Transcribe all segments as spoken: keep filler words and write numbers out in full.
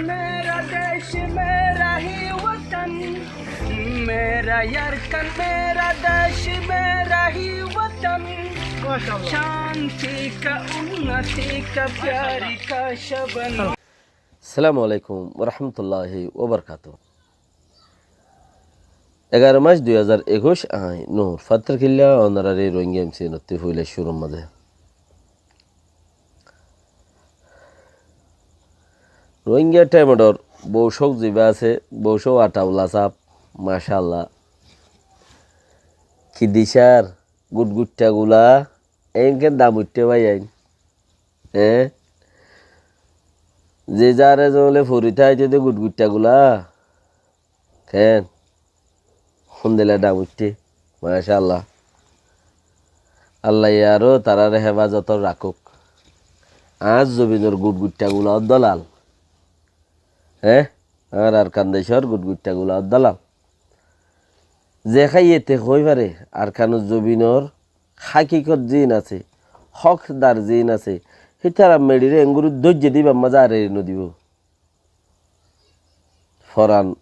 میرا دیش میرا ہی وطن، میرا یارکن میرا دیش میرا ہی وطن، شانتی کا، انتی کا، پیاری کا شبن۔ Assalamu alaikum warahmatulláhi wabarakátuhu. Egaró mac dui házar ekuic, añí Nur Fattar Killa, onorare Rohingya M C N ottú foila cúrur mazé. Rohingya thaimodor bou cók ziba asé, bou cók ataula saf, macállah. Ki dicár gutgutta gula, enken dam uiththé báiyain. Eé? Ze zare zole fori táite de gutgutta gula. Ken? Hondilla dam uiththé. Macállah. Allaye aró tarare hefazotot rakók. Añár zobinor gutgutta gula ódde lal. Eé? Añár Arkan decór gutgutta gula ódde lal. Ze háiye te hoi fare, Arkanor zobinor hákikot ziín asé, hókdar ziín asé, hítara meçire enggori dóijje dibar mazé ar eri nodibó. Foran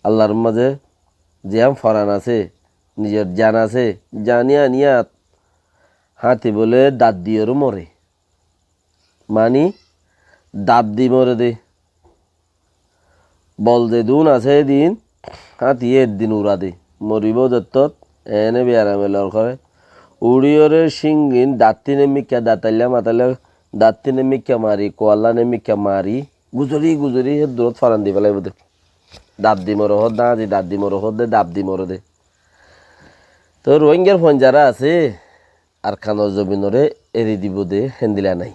Allar mazé ziyán foran asé, nizor jan asé, jan iyán iyát háñti bóle dat diyoré more. Mani dat di more de. Bol zedún asé edin, háñti edin ura de. Moribó zottót, ene biarame lor gore. Uçíyoré cíngin dattí nemmikká, datailla matailla dattí nemmikká mari, kuallá nemmikká mari, guzori guzori hé durot foran di félaibo de. Dab di more hoódde, añzi dab di more hoódde, dab di more de. Toi Rohingyar fuain zara asé, Arkanor zobinoré eri dibo de héndilla nái.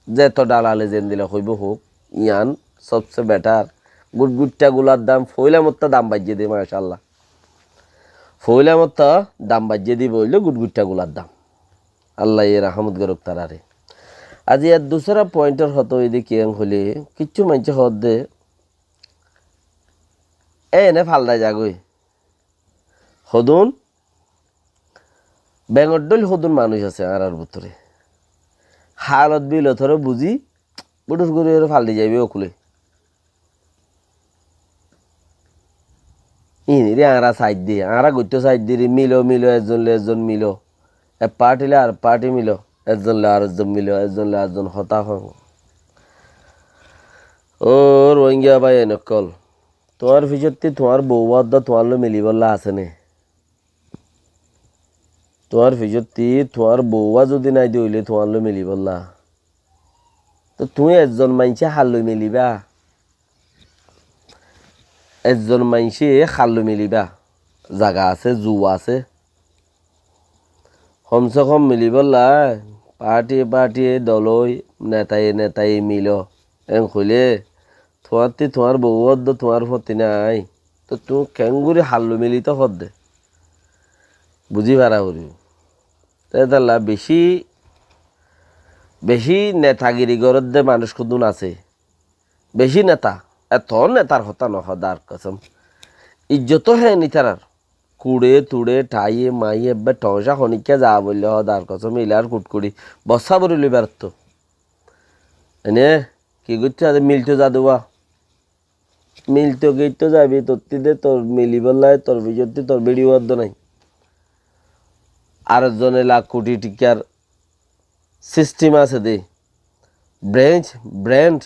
Zeto dalale zendilla hoibo houk, yián sobse betar. Gutgutta gular dam foila motta dam baijjé de, macállah. Foila motta dam baijjé de boille gutgutta gular dam. Allaye rahámot gorók tarare. Aijja dusra pointor hotá óilde kiyán hoilé, kiccú maincé hoódde, ene faldai zagói. Hodún, bengor dóil hodún manúic asé añárar bútore. Haalot bilotore buzí, buthur gorí ore faldi zaibói ókule. Inire añára saidde, añára goittó saidde re, milo, milo, ezzon loi ezzon milo. Ek party loi ar party milo, ezzon loi ar ezzon milo, ezzon loi ar ezzon hotá hoó. Ó Rohingya bái ókkol, tuáñr ficottí tuáñr bou adda tuáñr loi milibólla asé né? Tuáñr ficottí tuáñr bou zodi nái de óile tuáñr loi milibólla. Toi tuñí ezzon maincé halloi milibá? Ezzon maincé halloi milibá? Zaga asé, zu asé. Homse hom milibólla, party ye party ye, dol ói, neta ye neta ye milo. En hoilé, tuáñttí tuáñr bou adda tuáñr foti nái. Toi tuñí keéngorí halloi milito hoódde? Buzí fara foribó. Te étalla bicí, bicí netagiri gorédde manúic hodún asé. Bicí neta, eto netar hotá no hoó, Hodár kosom. Ijjot hé ni tarar. Kuçe, tuçe, thaiye, maiye, ebbe thoóñca honikká za boille hoó, Hodár kosom, ilar kutkuçi. Bossá bori loibar to. Ene, ki goittó zade, milto zade wa. Milto keitto zaibi, tottí de tor milibólla, tor ficottí tor biçi adda nái. Ar zone lak kuthi thikkar system asé de. Branch, brand,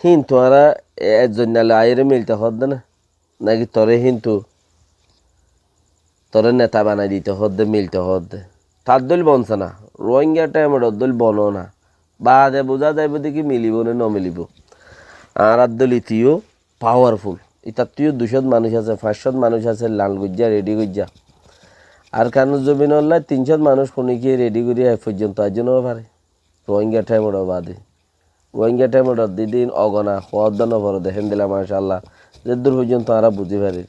hín tuáñra e-, ezzon nale aiyóre milto hoódde né? Náki toré híntu toré neta banai dito hoódde, milto hoódde? Tar dóil bonse na, Rohingya thaimodor dóil bono na. Baade buzá zaibo de ki milibó né no milibó. Añárar dóil itiyó powerful. Itattú yó dui cót manúic asé, fañs cót manúic asé, nal goijjá, redi goijjá. Arkanor zobinolla tin cót manúic funikiye redi gorí aij foijjonto aijjó no fare. Rohingya thaimodor baade. Rohingya thaimodor didin ogona hoódda no fore de, héndilla macállah. Zeddur foijjonto añára buzí farir.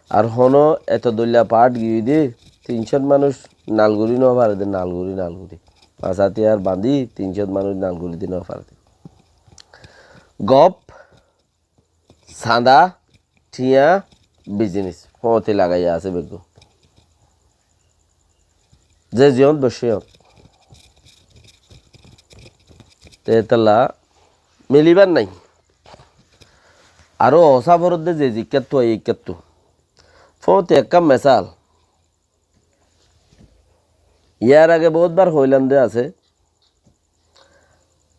Ar hono eto dóilla part giyói de, tin cót manúic nal gorí no fare de, nal gorí, nal gorí. Fañs átiyar bañdí, tin cót manúic nal gorí di no fare de. Gop, sanda, thiañ, business, fóti lagaiya asé beggún. Ze ziyót boiccé yót. Te étalla Milibár nái. Aró osáforódde ze zikkáttu aiyé ikkáttu. Fóti ekkán mesal. Yar age bóutbar hoóilam de asé.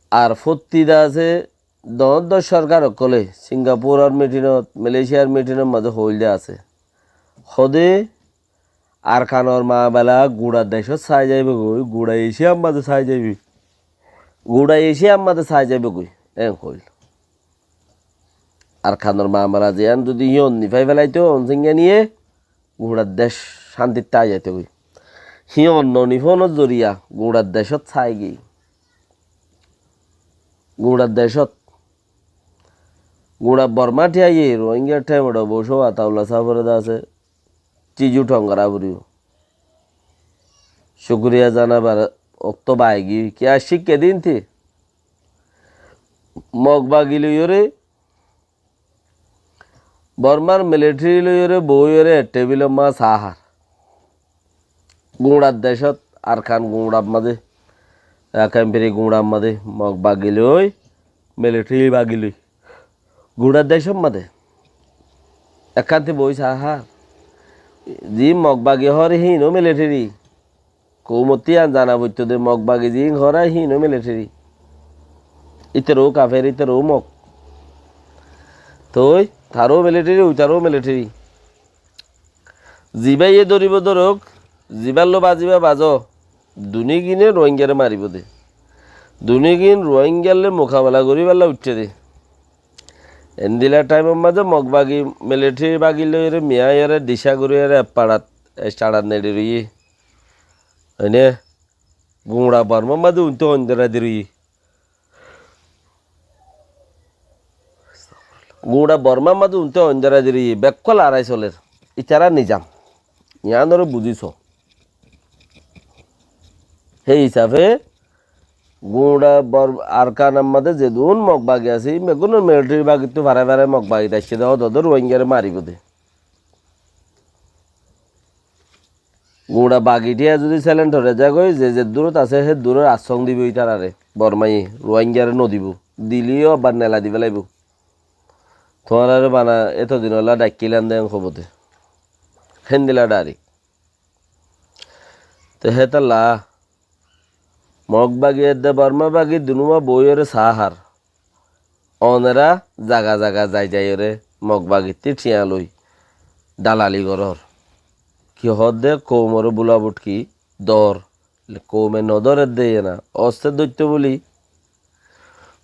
Ar fótti de asé, doñr doñr sorkar ókkolé Singapuror mitinot, Malaysiar mitinor mazé hoóil de asé. Hóde Arkanor mamela guñça decót sai zaibogói, guñça Eciyar mazé sai zaiboi. Guñça Eciyar mazé sai zaibogói, en hoóil. Arkanor mamela ziyán zodi híyon nifai felaito, Aung San Suu Kyi ye, guñça dec cántittú ai zaitógoi. Híyon nonifónor zoriya guñça decót sai giyói. Guñça decót. Guñça Bormá thíyaiyé, Rohingya thébora bosó Ataullah sáfore de asé. Cizu thongora foribó. Cúkuriya zanabar októ baáigi. Ki accík kedin ti? Mog bagi loiyóre, Bormar militeri loiyóre, boóiyore ek thebilor mazé saá hár. Guñça decót, Arkan guñçar mazé, Rakáin Firi guñçar mazé, Mog bagi loi, militeri bagi loi. Guñça decór mazé. Ekkánti boói saá hár. Ziín Mog bagi hoór híinou militeri. Koumottú yián zana foittóu de Mog bagi ziín hoór híinou militeri. Ítarou kafer, ítarou Mog. Toi, tarou militeri, uitarou militeri. Zibáye dóribou dórouk, zibár loi bazibá bazó, dunígine Rohingyare maribóu de. Dunígin Rohingyar loi mukabela goríballa uiththé de. Endila thaimor mazé Mog bagi militeri bagi loiyóre miyaiyóre dicá goríyore ek façat, ek façat neçi roiyé. Óine, guñça Bormár mazé uintó oindoradi roiyé. Guñça Bormár mazé uintó oindoradi roiyé, bekkún lorai solér. Itará nizam. Yiánoré buzí soó. Hé hísafe guñça Bor-, Arkanor mazé zedún Mog bagi asé, beggúnor militeri bagittú farai farai Mog bagi aiccé de, hóde hóde Rohingyare maribóu de. Guñça bagi thiya zodi selent ói zagói, ze ze durót asé, hé durór assóng dibou itarare, Bormaye, Rohingyare nodibou. Dileyó abar nela di felaibou. Tuáñrare bana etodinolla dhaikkílam de en hobóu de. Héndila dhairek. Te hétolla Mog bagi edde Bormá bagi dunúwa boóiyore saá hár. Onorá zaga zaga zai zaiyóre Mog bagittú thiañ loi dalali gorór. Ki hoódde koumoré bula buthki dór. Koume nodóredde yían, óste dóitto buli.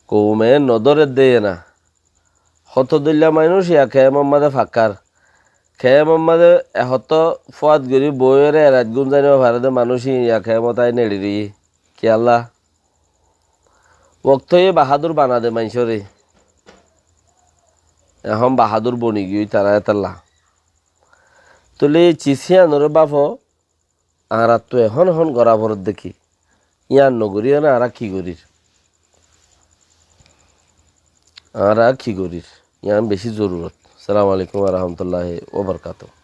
Koume nodóredde yían. Hoto dóilla manúic yá kemor mazé fakkár. Kemor mazé e hoto fúat gorí boóiyore erait gúm zai nofaré de manúic yá kemot ai neçi roiyé. Kiyólla? Októye bahádur bana de maincóre. Ehón bahádur boni giyói tará hétolla. Tóile cis yíanoré báfo, añárattu ehón ehón gorá foredde ki? Yían nogorí yóne añára ki gorír? Añára ki gorír? Yían bicí zorurot. Assalamu alaikum wa rahmatullahi wa barakatuhu.